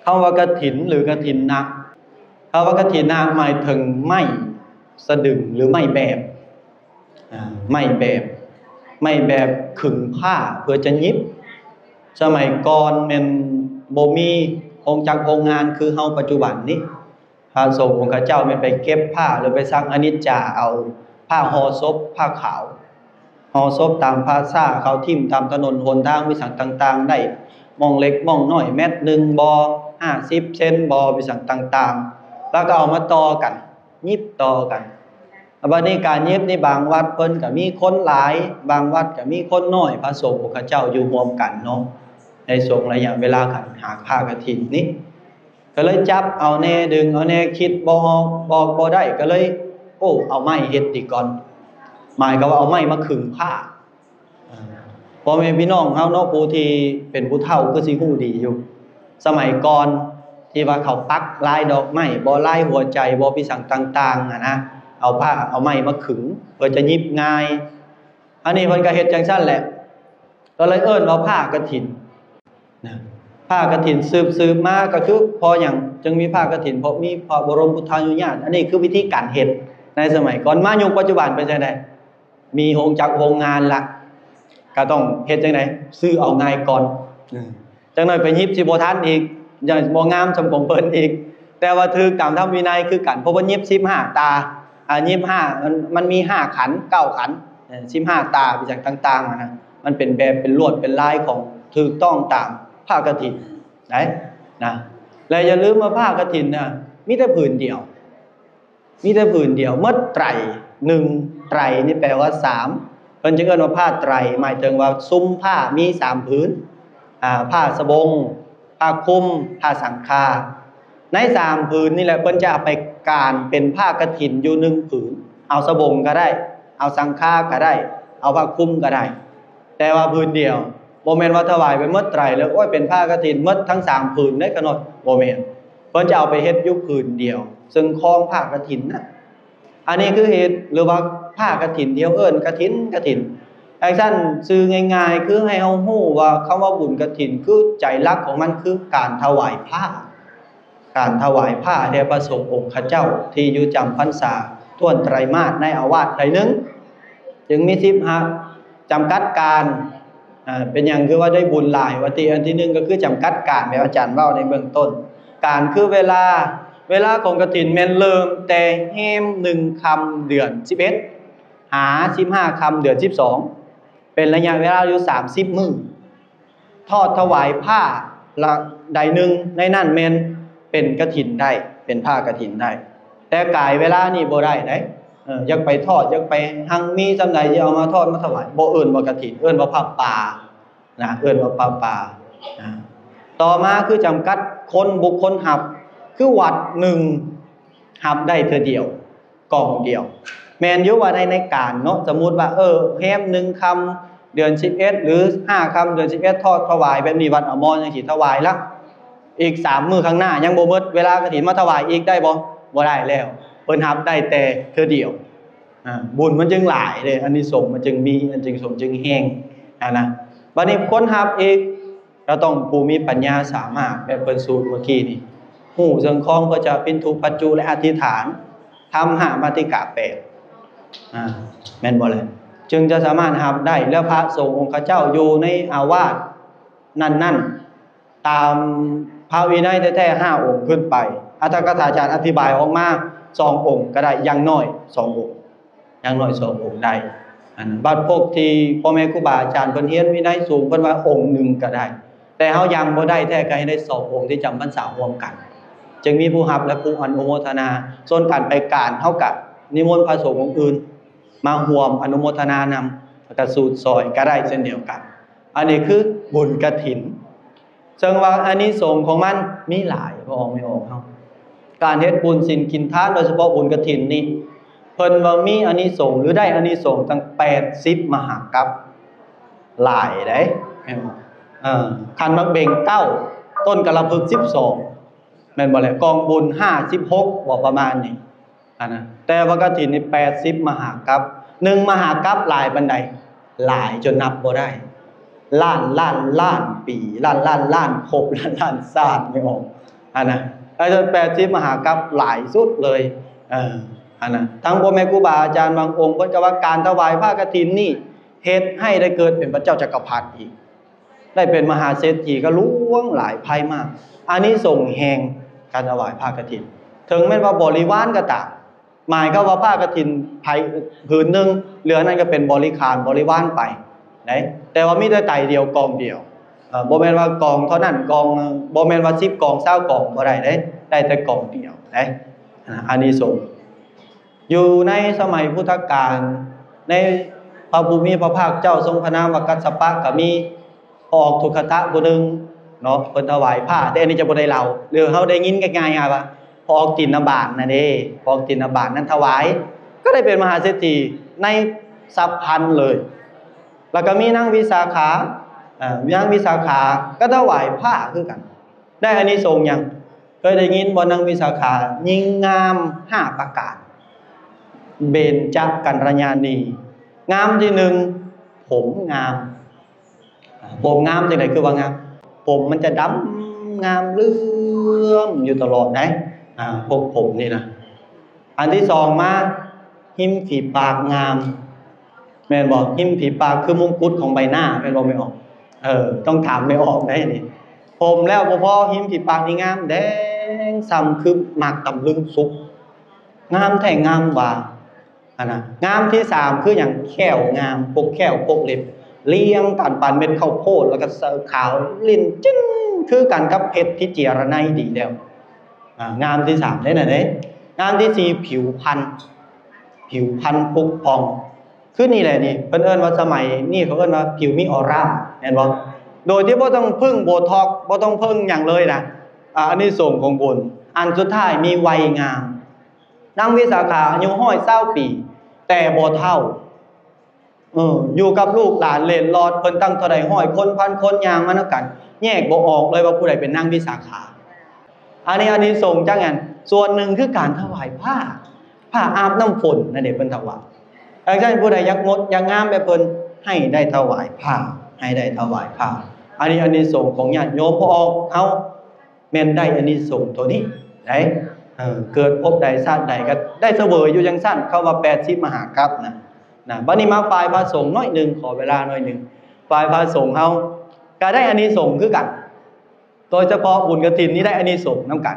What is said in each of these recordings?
ຄຳວ່າກະຖິນ ຫຼື ກະຖິນນະ ຄຳວ່າກະຖິນນະ ໝາຍເຖິງໄມ້ສະດຶງ ຫຼື ໄມ້ແບບ ອາ ໄມ້ແບບ ໄມ້ແບບຂຶງຜ້າເພື່ອຈະຫຍິບ. ສະໄໝກ່ອນແມ່ນບໍ່ມີໂຮງຈັກໂຮງງານຄືເຮົາປັດຈຸບັນນີ້. ພະສົງອົງຄະເຈົ້າແມ່ນໄປເກັບຜ້າ ຫຼື ໄປຊັກອະນິດຈາເອົາ ຜ້າຫໍ່ສົບ ຜ້າຂາວ ຫໍ່ສົບຕາມປ່າຊ້າ ເຂົາຖິ້ມຕາມຖະໜົນຫົນທາງ ມີສັງຕ່າງໆ ໄດ້ມ່ອງເລັກມ່ອງນ້ອຍ ແມັດໜຶ່ງບໍ ຫ້າສິບເຊັນບໍ ມີສັງຕ່າງໆ ແລ້ວກໍເອົາມາຕໍ່ກັນ ຫຍິບຕໍ່ກັນ. ແລ້ວບັດນີ້ການຫຍິບນີ້ ບາງວັດເພິ່ນກໍມີຄົນຫຼາຍ ບາງວັດກໍມີຄົນນ້ອຍ ພະສົງອົງຄະເຈົ້າຢູ່ຮ່ວມກັນເນາະ ໃນຊ່ວງໄລຍະເວລາການຫາຜ້າກະຖິນນີ້ ກໍເລີຍຈັບເອົາແດ່ ດຶງເອົາແດ່ ຄິດບໍ່ອອກ ບອກບໍ່ໄດ້ ກໍເລີຍ ໂອ້ ເອົາໄມ້ເຮັດດີກ່ອນ ໝາຍຄວາມວ່າເອົາໄມ້ມາຂຶງຜ້າ. ອາ ພໍ່ແມ່ພີ່ນ້ອງເຮົາເນາະ ຜູ້ທີ່ເປັນຜູ້ເຖົ້າຄືຊິຮູ້ດີຢູ່ ສະໄໝກ່ອນທີ່ວ່າເຂົາປັກລາຍດອກໄມ້ບໍ ລາຍຫົວໃຈບໍ ປີສັງຕ່າງໆ ຫັ້ນນະ ເອົາຜ້າເອົາໄມ້ມາຂຶງ ເພື່ອຈະຫຍິບງ່າຍ. ອັນນີ້ເພິ່ນກໍເຮັດຈັ່ງຊັ້ນແຫຼະ ກໍເລີຍເອີ້ນວ່າຜ້າກະຖິນນະ. ຜ້າກະຖິນສືບໆມາກໍຄື ເພາະຫຍັງຈຶ່ງມີຜ້າກະຖິນ? ເພາະມີພະບໍລົມພຸດທານຸຍາດ. ອັນນີ້ຄືວິທີການເຮັດ ໃນສະໄໝກ່ອນ. ມາຍຸກປັດຈຸບັນເປັນຈັ່ງໃດ? ມີໂຮງຈັກໂຮງງານລະ ກໍຕ້ອງເຮັດຈັ່ງໃດ? ຊື້ເອົາງ່າຍກ່ອນ ອາ ຈັກໜ້ອຍໄປຫຍິບຊິບໍ່ທັນອີກ ຢ່າງບໍ່ງາມສ່ຳຂອງເພິ່ນອີກ. ແຕ່ວ່າຖືກຕາມທຳວິໄນຄືກັນ ເພາະວ່າຫຍິບສິບຫ້າຕາ ອາ ຫຍິບຫ້າ ມັນ ມັນມີຫ້າຂັນ ເກົ້າຂັນ ເອີ ສິບຫ້າຕາ ອີຫຍັງຕ່າງໆ ຫັ້ນນະ ມັນເປັນແບບ ເປັນລວດ ເປັນລາຍຂອງ ຖືກຕ້ອງຕາມຜ້າກະຖິນໄດ໋ນະ. ແລະ ຢ່າລືມວ່າຜ້າກະຖິນນະ ມີແຕ່ຜືນດຽວ ມີແຕ່ຜືນດຽວ ໝົດໄຕຣໜຶ່ງ ໄຕຣນີ້ແປວ່າສາມ ເພິ່ນຈຶ່ງເອີ້ນວ່າຜ້າໄຕຣ ໝາຍເຖິງວ່າຊຸມຜ້າມີສາມຜືນ ອາ ຜ້າສະບົງ ຜ້າຄຸມ ຜ້າສັງຄາ. ໃນສາມຜືນນີ້ແຫຼະ ເພິ່ນຈະເອົາໄປການເປັນຜ້າກະຖິນຢູ່ໜຶ່ງຜືນ ເອົາສະບົງກໍໄດ້ ເອົາສັງຄາກໍໄດ້ ເອົາຜ້າຄຸມກໍໄດ້ ແຕ່ວ່າຜືນດຽວ. ບໍ່ແມ່ນວ່າຖວາຍໄປໝົດໄຕຣແລ້ວ ໂອ້ຍ ເປັນຜ້າກະຖິນໝົດທັງສາມຜືນເດ້ຂະນ້ອຍ ບໍ່ແມ່ນ. ເພິ່ນຈະເອົາໄປເຮັດຢູ່ຜືນດຽວ ເຊິ່ງຄອງຜ້າກະຖິນນະ. ອັນນີ້ຄືເຮັດ ຫຼືວ່າຜ້າກະຖິນທີ່ເຮົາເອີ້ນກະຖິນ ກະຖິນ. ຈັ່ງຊັ້ນ ຊື່ງ່າຍໆ ຄືໃຫ້ເຮົາຮູ້ວ່າຄຳວ່າບຸນກະຖິນ ຄືໃຈຫຼັກຂອງມັນຄືການຖວາຍຜ້າ ການຖວາຍຜ້າແດ່ພະສົງອົງຄະເຈົ້າທີ່ຢູ່ຈຳພັນສາຖ້ວນໄຕຣມາດໃນອາວາດໃດໜຶ່ງ ຈຶ່ງມີສິບຫ້າ ຈຳກັດການ. ອາ ເປັນຫຍັງຄືວ່າໄດ້ບຸນຫຼາຍວ່າຕິ? ອັນທີໜຶ່ງກໍຄືຈຳກັດການ ແບບອາຈານເວົ້າໃນເບື້ອງຕົ້ນ. ການຄືເວລາ ເວລາຂອງກະຖິນແມ່ນເລີ່ມແຕ່ແຮມໜຶ່ງຄ່ຳເດືອນສິບເອັດ ຫາສິບຫ້າຄ່ຳເດືອນສິບສອງ ເປັນໄລຍະເວລາຢູ່ສາມສິບມື້. ທອດຖວາຍຜ້າລະໃດໜຶ່ງໃນນັ້ນແມ່ນເປັນກະຖິນໄດ້ ເປັນຜ້າກະຖິນໄດ້ ແຕ່ກາຍເວລານີ້ບໍ່ໄດ້ໃດ. ເອີ ຢາກໄປທອດ ຢາກໄປຮັ່ງມີສ່ຳໃດ ຊິເອົາມາທອດມາຖວາຍ ບໍ່ເອີ້ນວ່າກະຖິນ ເອີ້ນວ່າຜ້າປ່ານະ ເອີ້ນວ່າຜ້າປ່ານະ. ຕໍ່ມາຄືຈຳກັດຄົນ ບຸກຄົນຮັບ ຄືວັດໜຶ່ງຮັບໄດ້ເທື່ອດຽວ ກ່ອງດຽວ. ແມ່ນຢູ່ວ່າໃນ ໃນການເນາະ ສົມມຸດວ່າ ເອີ ແຮມໜຶ່ງຄ່ຳເດືອນສິບເອັດ ຫຼື ຫ້າຄ່ຳເດືອນສິບເອັດ ທອດຖວາຍແບບນີ້ ວັດອະມອນຈັ່ງຊີ້ ຖວາຍລະ ອີກສາມມື້ຂ້າງໜ້າຍັງບໍ່ໝົດເວລາກະຖິນ ມາຖວາຍອີກໄດ້ບໍ່? ບໍ່ໄດ້ແລ້ວ ເພິ່ນຮັບໄດ້ແຕ່ເທື່ອດຽວ. ອາ ບຸນມັນຈຶ່ງຫຼາຍເດ້ ອານິສົງມັນຈຶ່ງມີ ອານິສົງຈຶ່ງແຮງຫັ້ນນະ. ບັດນີ້ຄົນຮັບອີກ ລະຕ້ອງຜູ້ມີປັນຍາສາມາດ ແບບເພິ່ນສູດເມື່ອກີ້ນີ້ ຮູ້ເຊິ່ງຄອງເພື່ອຈະປິ່ນທຸປັດຈຸ ແລະ ອະທິຖານ ທຳຫ້າມາຕິກາແປດ ອາ ແມ່ນບໍ່ແລະ? ຈຶ່ງຈະສາມາດຮັບໄດ້ ແລ້ວພະສົງອົງຄະເຈົ້າຢູ່ໃນອາວາດນັ້ນໆ ຕາມພະວິໄນແທ້ໆ ຫ້າອົງຂຶ້ນໄປ. ອັດຖະກະຖາຈານອະທິບາຍອອກມາ ສອງອົງກໍໄດ້ ຢ່າງໜ້ອຍສອງອົງ. ຢ່າງໜ້ອຍສອງອົງໄດ້. ອັນບັດພວກທີ່ພໍ່ແມ່ຄູບາອາຈານເພິ່ນຮຽນວິໄນສູງ ເພິ່ນວ່າອົງໜຶ່ງກໍໄດ້ ແຕ່ເຮົາຍັງບໍ່ໄດ້ແທ້ ກໍໃຫ້ໄດ້ສອງອົງທີ່ຈຳພັນສາຮ່ວມກັນ ຈຶ່ງມີຜູ້ຮັບ ແລະ ຜູ້ອະນຸໂມທະນາ. ສ່ວນການໄປການ ເຮົາກະນິມົນພະສົງອົງອື່ນມາຮ່ວມອະນຸໂມທະນານຳ ແລ້ວກະສູດຊ່ອຍກໍໄດ້ເຊັ່ນດຽວກັນ. ອັນນີ້ຄືບຸນກະຖິນ. ເຊິ່ງວ່າອານິສົງຂອງມັນມີຫຼາຍ ພໍ່ອອກແມ່ອອກເຮົາ ການເຮັດບຸນສິນກິນທານ ໂດຍສະເພາະບຸນກະຖິນນີ້ ເພິ່ນວ່າມີອານິສົງ ຫຼື ໄດ້ອານິສົງຕັ້ງແປດສິບມະຫາກັບ ຫຼາຍເດ້ ແມ່ນບໍ່? ເອີ ຂັນໝາກເບັງເກົ້າ ຕົ້ນກະລະພຶກສິບສອງ ແມ່ນບໍ່ແລະ? ກອງບຸນຫ້າສິບຫົກບໍ ປະມານນີ້. ອັນນະ ແຕ່ວ່າກະຖິນນີ້ແປດສິບມະຫາກັບ ໜຶ່ງມະຫາກັບຫຼາຍປານໃດ? ຫຼາຍຈົນນັບບໍ່ໄດ້ ລ້ານລ້ານລ້ານປີ ລ້ານລ້ານລ້ານພົບ ລ້ານລ້ານຊາດ ແມ່ນບໍ່? ອັນນະ ແປດສິບມະຫາກັບຫຼາຍສຸດເລີຍ. ເອີ ອັນນະ ທັງພໍ່ແມ່ຄູບາອາຈານບາງອົງເພິ່ນກໍວ່າ ການຖວາຍຜ້າກະຖິນນີ້ເຮັດໃຫ້ໄດ້ເກີດເປັນພະເຈົ້າຈັກກະພັດອີກ ໄດ້ເປັນມະຫາເສດຖີກໍຫຼວງຫຼາຍໄພມາກ. ອານິສົງແຫ່ງການຖວາຍຜ້າກະຖິນ ເຖິງແມ່ນວ່າບໍລິວານກໍຕາມ ໝາຍຄວາມວ່າຜ້າກະຖິນໃຜຜືນໜຶ່ງ ເຫຼືອນັ້ນກໍເປັນບໍລິຂານບໍລິວານໄປໄດ໋ ແຕ່ວ່າມີແຕ່ໄຕດຽວກອງດຽວ. ເອີ ບໍ່ແມ່ນວ່າກອງເທົ່ານັ້ນກອງ ບໍ່ແມ່ນວ່າສິບກອງຊາວກອງ ບໍ່ໄດ້ເດ້ ໄດ້ແຕ່ກອງດຽວເດ້. ອາ ອານິສົງ ຢູ່ໃນສະໄໝພຸດທະການ ໃນພະຜູ້ມີພະພາກເຈົ້າຊົງພະນາມວ່າກັດສະປະ ກໍມີ ພະອອກທຸກຂະຕະຜູ້ໜຶ່ງເນາະ ເພິ່ນຖວາຍຜ້າ ແຕ່ອັນນີ້ຈະບໍ່ໄດ້ເລົ່າ ຫຼືເຮົາໄດ້ຍິນງ່າຍໆວ່າ ພະອອກຕິນນະບາດນັ້ນເດ້ ພະອອກຕິນນະບາດນັ້ນຖວາຍ ກໍໄດ້ເປັນມະຫາເສດຖີໃນສັບພັນເລີຍ. ແລ້ວກໍມີນາງວິສາຂາ ເອີ ນາງວິສາຂາກໍຖວາຍຜ້າຄືກັນ ໄດ້ອານິສົງຫຍັງ? ເຄີຍໄດ້ຍິນບໍ່ ນາງວິສາຂາ ຍິງງາມຫ້າປະການ ເບນຈະກັນລະຍານີ ງາມທີໜຶ່ງ ຜົມງາມ. ຜົມງາມຈັ່ງໃດ ຄືວ່າງາມ? ຜົມມັນຈະດຳງາມເຫຼື້ອມຢູ່ຕະຫຼອດໄດ໋ ອາ ພວກຜົມນີ້ນະ. ອັນທີສອງມາ ຮິມຝີປາກງາມ ແມ່ນບໍ່? ຮິມຝີປາກຄືມົງກຸດຂອງໃບໜ້າ ແມ່ນບໍ່ແມ່ອອກ? ເອີ ຕ້ອງຖາມແມ່ອອກໄດ໋ນີ້. ຜົມແລ້ວບໍ່ພໍ ຮິມຝີປາກນີ້ງາມແດງ ສ່ຳຄືໝາກຕຳລຶງສຸກ ງາມແທ້ງາມວ່າ. ອັນນະ ງາມທີສາມຄືຫຍັງ? ແຂ້ວງາມ ພວກແຂ້ວພວກເລັບລຽງກັນປານເມັດເຂົ້າໂພດ ແລ້ວກໍຂາວຫຼິ້ນຈຶ້ງ ຄືກັນກັບເພັດທີ່ເຈຍລະໄນດີແລ້ວ. ອາ ງາມທີສາມເດ້ນັ້ນເດ້. ງາມທີສີ່ ຜິວພັນ ຜິວພັນປຸກຜ່ອງ ຄືນີ້ແຫຼະນີ້ ເພິ່ນເອີ້ນວ່າ ສະໄໝນີ້ເຂົາເອີ້ນວ່າຜິວມີອອຣາ ແມ່ນບໍ່? ໂດຍທີ່ບໍ່ຕ້ອງເພິ່ງໂບທັອກ ບໍ່ຕ້ອງເພິ່ງຫຍັງເລີຍນະ. ອາ ອານິສົງຂອງບຸນ. ອັນສຸດທ້າຍມີໄວງາມ ນາງວິສາຂາອາຍຸຮ້ອຍຊາວປີ ແຕ່ບໍ່ເຖົ້າ ເອີ ຢູ່ກັບລູກຫຼານເລັດລອດ ເພິ່ນຕັ້ງເທົ່າໃດຮ້ອຍຄົນພັນຄົນຍ່າງມານຳກັນ ແຍກບໍ່ອອກເລີຍວ່າຜູ້ໃດເປັນນາງວິສາຂາ. ອັນນີ້ອານິສົງຈັກຫຍັງ? ສ່ວນໜຶ່ງຄືການຖວາຍຜ້າ ຜ້າອາບນ້ຳຝົນນັ້ນເດ້ ເພິ່ນຖວາຍ. ດັ່ງນັ້ນ ຜູ້ໃດຢາກງົດຢາກງາມແບບເພິ່ນ ໃຫ້ໄດ້ຖວາຍຜ້າ ໃຫ້ໄດ້ຖວາຍຜ້າ. ອັນນີ້ອານິສົງຂອງຍາດໂຍມພວກເຮົາ ແມ່ນໄດ້ອານິສົງໂຕນີ້ໄດ໋ ເອີ ເກີດພົບໃດຊາດໃດກໍໄດ້ສະເຫວີຍຢູ່ຈັ່ງຊັ້ນ ຄຳວ່າແປດສິບມະຫາກັບນະ ນະ. ບັດນີ້ມາຝ່າຍພະສົງໜ້ອຍໜຶ່ງ ຂໍເວລາໜ້ອຍໜຶ່ງ ຝ່າຍພະສົງເຮົາກໍໄດ້ອານິສົງຄືກັນ ໂດຍສະເພາະບຸນກະຖິນນີ້ໄດ້ອານິສົງນຳກັນ.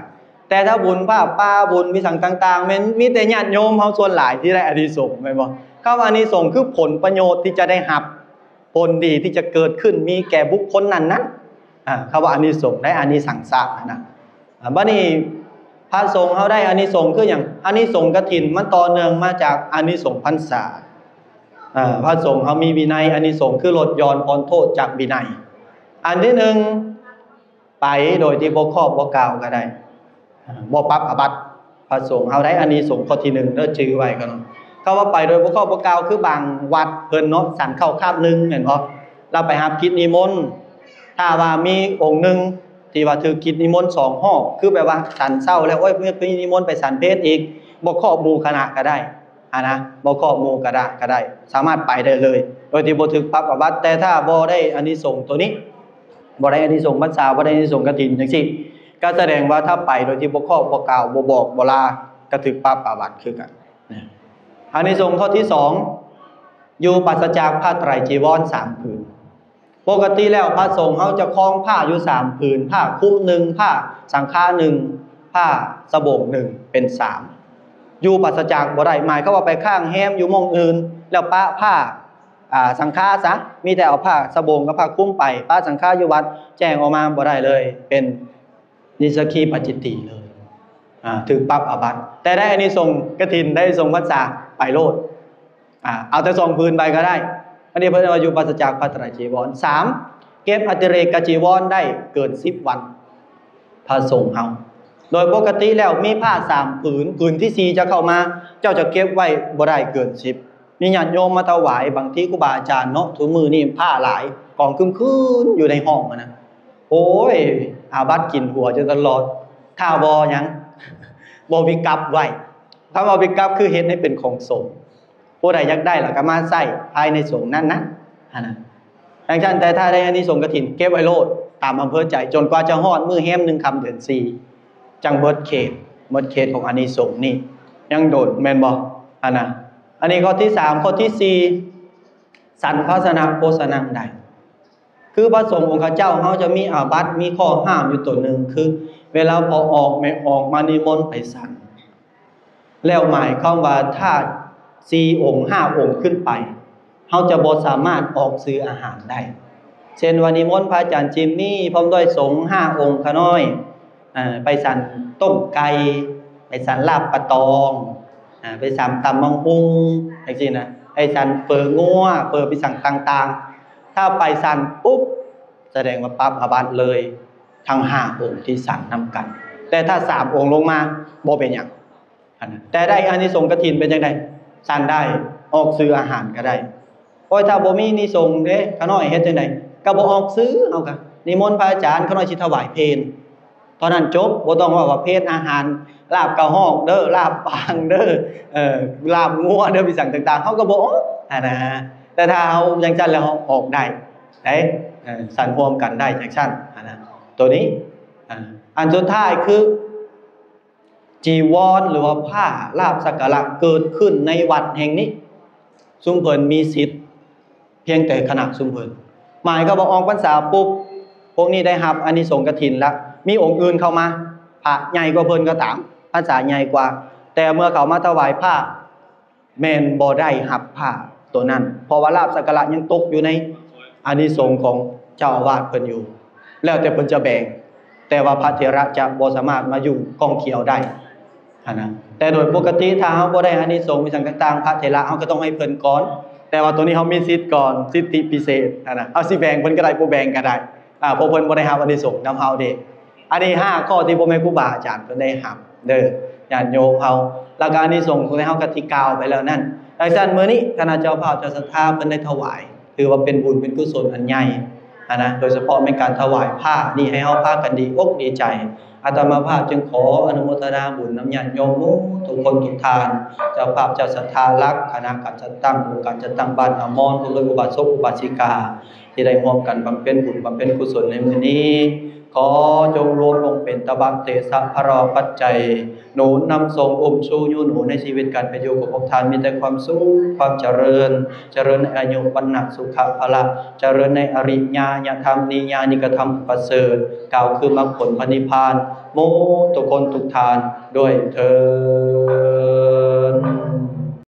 ແຕ່ຖ້າບຸນຜ້າປ່າ ບຸນວິສັງຕ່າງໆ ແມ່ນມີແຕ່ຍາດໂຍມເຮົາສ່ວນຫຼາຍທີ່ໄດ້ອານິສົງ ແມ່ນບໍ່? ຄຳວ່າອານິສົງຄືຜົນປະໂຫຍດທີ່ຈະໄດ້ຮັບ ຜົນດີທີ່ຈະເກີດຂຶ້ນມີແກ່ບຸກຄົນນັ້ນໆ ອາ ຄຳວ່າອານິສົງ ໄດ້ອານິສັງສະນະ. ອາ ບັດນີ້ພະສົງເຮົາໄດ້ອານິສົງຄືຫຍັງ? ອານິສົງກະຖິນມັນຕໍ່ເນື່ອງມາຈາກອານິສົງພັນສາ. ອາ ພະສົງເຮົາມີວິໄນ ອານິສົງຄືລົດຢ່ອນຜ່ອນໂທດຈາກວິໄນ. ອັນທີໜຶ່ງ ໄປໂດຍທີ່ບໍ່ຄອບບໍ່ກ່າວກໍໄດ້ ອາ ບໍ່ປັບອາບັດ. ພະສົງເຮົາໄດ້ອານິສົງຂໍ້ທີໜຶ່ງເດີ ຈື່ໄວ້ກ່ອນ. ຄຳວ່າໄປໂດຍບໍ່ຄອບບໍ່ກ່າວ ຄືບາງວັດເພິ່ນເນາະ ສັນເຂົ້າຄາບໜຶ່ງແມ່ນບໍ່? ລະໄປຮັບກິດນິມົນ ຖ້າວ່າມີອົງໜຶ່ງທີ່ວ່າຖືກກິດນິມົນສອງຮອບ ຄືແບບວ່າສັນເຊົ້າແລ້ວ ໂອ້ຍ ມີກິດນິມົນໄປສັນເພນອີກ ບໍ່ຄອບໝູ່ຄະນະກໍໄດ້ ຫັ້ນນະ ບໍ່ຄອບໝູ່ຄະນະກໍໄດ້ ສາມາດໄປໄດ້ເລີຍ ໂດຍທີ່ບໍ່ຖືກປັບອາບັດ. ແຕ່ຖ້າບໍ່ໄດ້ອານິສົງໂຕນີ້ ບໍ່ໄດ້ອານິສົງພັນສາ ບໍ່ໄດ້ອານິສົງກະຖິນຈັ່ງຊີ້ ກໍສະແດງວ່າຖ້າໄປໂດຍທີ່ບໍ່ຄອບບໍ່ກ່າວ ບໍ່ບອກບໍ່ລາ ກໍຖືກປັບອາບັດຄືກັນ. ອານິສົງຂໍ້ທີສອງ ຢູ່ປາສະຈາກຜ້າໄຕຣຈີວອນສາມຜືນ. ປົກກະຕິແລ້ວພະສົງເຮົາຈະຄອງຜ້າຢູ່ສາມຜືນ ຜ້າຄຸມໜຶ່ງ ຜ້າສັງຄາໜຶ່ງ ຜ້າສະໂບງໜຶ່ງ ເປັນສາມ ຢູ່ປາສະຈາກບໍ່ໄດ້ ໝາຍຄວາມວ່າໄປຄ້າງແຮມຢູ່ໝ່ອງອື່ນ ແລ້ວປະຜ້າ ອາ ສັງຄາຊະ ມີແຕ່ເອົາຜ້າສະໂບງກັບຜ້າຄຸມໄປ ປະສັງຄາຢູ່ວັດ ແຈ້ງອອກມາບໍ່ໄດ້ເລີຍ ເປັນນິສະກີປາຈິດຕີເລີຍ ອາ ຖືກປັບອາບັດ. ແຕ່ໄດ້ອານິສົງກະຖິນ ໄດ້ອານິສົງພັນສາ ໄປໂລດ ອາ ເອົາແຕ່ສອງຜືນໄປກໍໄດ້ ອັນນີ້ເພິ່ນວ່າຢູ່ປາສະຈາກຜ້າໄຕຣຈີວອນ. ສາມ ເກັບອະຕິເລກກະຈີວອນໄດ້ເກີນສິບວັນ ພະສົງເຮົາ ໂດຍປົກກະຕິແລ້ວມີຜ້າສາມຜືນ ຜືນທີສີ່ຈະເຂົ້າມາ ເຈົ້າຈະເກັບໄວ້ບໍ່ໄດ້ເກີນສິບ ມີຍາດໂຍມມາຖວາຍ ບາງທີຄູບາອາຈານເນາະ ທຸກມື້ນີ້ຜ້າຫຼາຍ ກອງຄຶມໆຢູ່ໃນຫ້ອງຫັ້ນນະ ໂອ້ຍ ອາບັດກິນຫົວຢູ່ຕະຫຼອດ ຖ້າບໍ່ຫຍັງ ບໍ່ວິກັບໄວ້ ຄຳວ່າວິກັບຄືເຮັດໃຫ້ເປັນຂອງສົງ ຜູ້ໃດຢາກໄດ້ລະກໍມາໃຊ້ພາຍໃນສົງນັ້ນນະ ຫັ້ນນະ ຈັ່ງຊັ້ນ. ແຕ່ຖ້າໄດ້ອານິສົງກະຖິນ ເກັບໄວ້ໂລດຕາມອຳເພີໃຈ ຈົນກວ່າຈະຮອດມື້ແຮມໜຶ່ງຄ່ຳເດືອນສີ່ ຈັ່ງເບິດເຂດ ເບິດເຂດຂອງອານິສົງນີ້ ຍັງດົນແມ່ນບໍ່? ອັນນະ ອັນນີ້ຂໍ້ທີສາມ. ຂໍ້ທີສີ່ ສັນພາຊະນະໂພຊະນັງໃດ ຄືພະສົງອົງຄະເຈົ້າເຮົາຈະມີອາບັດ ມີຂໍ້ຫ້າມຢູ່ໂຕໜຶ່ງ ຄືເວລາພໍ່ອອກແມ່ອອກມານິມົນໄປສັນ ແລ້ວໝາຍຄວາມວ່າຖ້າສີ່ອົງ ຫ້າອົງຂຶ້ນໄປ ເຮົາຈະບໍ່ສາມາດອອກຊື້ອາຫານໄດ້. ເຊັ່ນວ່ານິມົນພະອາຈານຈິມມີ ພ້ອມດ້ວຍສົງຫ້າອົງຂະນ້ອຍ ເອີ ໄປສັນຕົ້ມໄກ່ ໄປສັນລາບປາຕອງ ອາ ໄປສັນຕຳບັກຫຸ່ງ ຈັ່ງຊີ້ນະ ໄປສັນເຝີງົວ ເຝີພິສັງຕ່າງໆ ຖ້າໄປສັນປຸບ ສະແດງວ່າປັບອາບັດເລີຍ ທັງຫ້າອົງທີ່ສັນນຳກັນ. ແຕ່ຖ້າສາມອົງລົງມາ ບໍ່ເປັນຫຍັງ ອັນນັ້ນ ແຕ່ໄດ້ອານິສົງກະຖິນເປັນຈັ່ງໃດ? ສັນໄດ້ ອອກຊື້ອາຫານກໍໄດ້. ໂອ້ຍ ຖ້າບໍ່ມີນິສົງເດ້ ຂະນ້ອຍເຮັດຈັ່ງໃດ? ກໍບໍ່ອອກຊື້ ເຮົາກໍນິມົນພະອາຈານ ຂະນ້ອຍຊິຖວາຍເພນ ເທົ່ານັ້ນຈົບ. ບໍ່ຕ້ອງເວົ້າວ່າເພນອາຫານ ລາບກະຮອກເດີ້ ລາບປາງເດີ້ ເອີ ລາບງົວເດີ້ ພິສັງຕ່າງໆ ເຮົາກໍບໍ່ອອກຫັ້ນນະ. ແຕ່ຖ້າເຮົາຈັ່ງຊັ້ນແລ້ວ ເຮົາອອກໄດ້ ໄດ້ ເອີ ສັນຮ່ວມກັນໄດ້ຈັ່ງຊັ້ນຫັ້ນນະ. ໂຕນີ້ ອາ ອັນສຸດທ້າຍຄື ຈີວອນ ຫຼືວ່າຜ້າລາບສັກກາລະເກີດຂຶ້ນໃນວັດແຫ່ງນີ້ ຊຸມເພິ່ນມີສິດພຽງແຕ່ຄະນະຊຸມເພິ່ນ. ໝາຍຄວາມວ່າອອກພັນສາປຸບ ພວກນີ້ໄດ້ຮັບອານິສົງກະຖິນລະ ມີອົງອື່ນເຂົ້າມາ ພະໃຫຍ່ກວ່າເພິ່ນກໍຕາມ ພັນສາໃຫຍ່ກວ່າ ແຕ່ເມື່ອເຂົ້າມາຖວາຍຜ້າ ແມ່ນບໍ່ໄດ້ຮັບຜ້າໂຕນັ້ນ ເພາະວ່າລາບສັກກາລະຍັງຕົກຢູ່ໃນອານິສົງຂອງເຈົ້າອາວາດເພິ່ນຢູ່ ແລ້ວແຕ່ເພິ່ນຈະແບ່ງ ແຕ່ວ່າພະເຖລະຈະບໍ່ສາມາດມາຫຍຸ້ງຂ້ອງກ່ຽວໄດ້ຫັ້ນນະ. ແຕ່ໂດຍປົກກະຕິຖ້າເຮົາບໍ່ໄດ້ອານິສົງອີ່ຫຍັງຕ່າງໆ ພະເຖລະເຮົາກໍຕ້ອງໃຫ້ເພິ່ນກ່ອນ ແຕ່ວ່າໂຕນີ້ເຮົາມີສິດກ່ອນ ສິດທິພິເສດຫັ້ນນະ ເຮົາຊິແບ່ງເພິ່ນກໍໄດ້ ບໍ່ແບ່ງກໍໄດ້ ອາ ເພາະເພິ່ນບໍ່ໄດ້ຮັບອານິສົງນຳເຮົາເດ້. ອັນນີ້ຫ້າຂໍ້ທີ່ພໍ່ແມ່ຄູບາອາຈານເພິ່ນໄດ້ຮັບເດີ ຍາດໂຍມເຮົາ ແລ້ວກໍອານິສົງຂອງເຮົາກໍທີ່ກ່າວໄປແລ້ວນັ້ນ. ດັ່ງຊັ້ນ ມື້ນີ້ຄະນະເຈົ້າພາບເຈົ້າສັດທາເພິ່ນໄດ້ຖວາຍ ຖືວ່າເປັນບຸນເປັນກຸສົນອັນໃຫຍ່ຫັ້ນນະ ໂດຍສະເພາະແມ່ນການຖວາຍຜ້ານີ້ ໃຫ້ເຮົາພາກັນດີອົກດີໃຈ. ອາດຕະມາພາບຈຶ່ງຂໍອະນຸໂມທະນາບຸນນຳຍາດໂຍມໝົດທຸກຄົນທຸກທ່ານ ເຈົ້າພາບເຈົ້າສັດທາຫຼັກ ຄະນະການຈັດຕັ້ງ ອົງການຈັດຕັ້ງບ້ານອາມອນ ພ້ອມດ້ວຍອຸບາສົກອຸບາສິກາ ທີ່ໄດ້ຮ່ວມກັນບຳເພັນບຸນບຳເພັນກຸສົນໃນມື້ນີ້ ຂໍຈົ່ງລວມລົງເປັນຕະບະເຕສະພະລາປັດໄຈ ໜູນນຳສົ່ງອຸ້ມຊູຍູໜູໃນຊີວິດການເປັນຢູ່ຂອງພວກທ່ານ ມີແຕ່ຄວາມສຸກຄວາມຈະເລີນ ຈະເລີນໃນອາຍຸວັນນະສຸຂະພະລະ ຈະເລີນໃນອະລິຍະຍະທຳ ນິຍານິກະທຳອັນປະເສີດ ກ່າວຄືມັກຜົນພະນິບພານ ໝົດທຸກຄົນທຸກທ່ານດ້ວຍເທີ້ນ.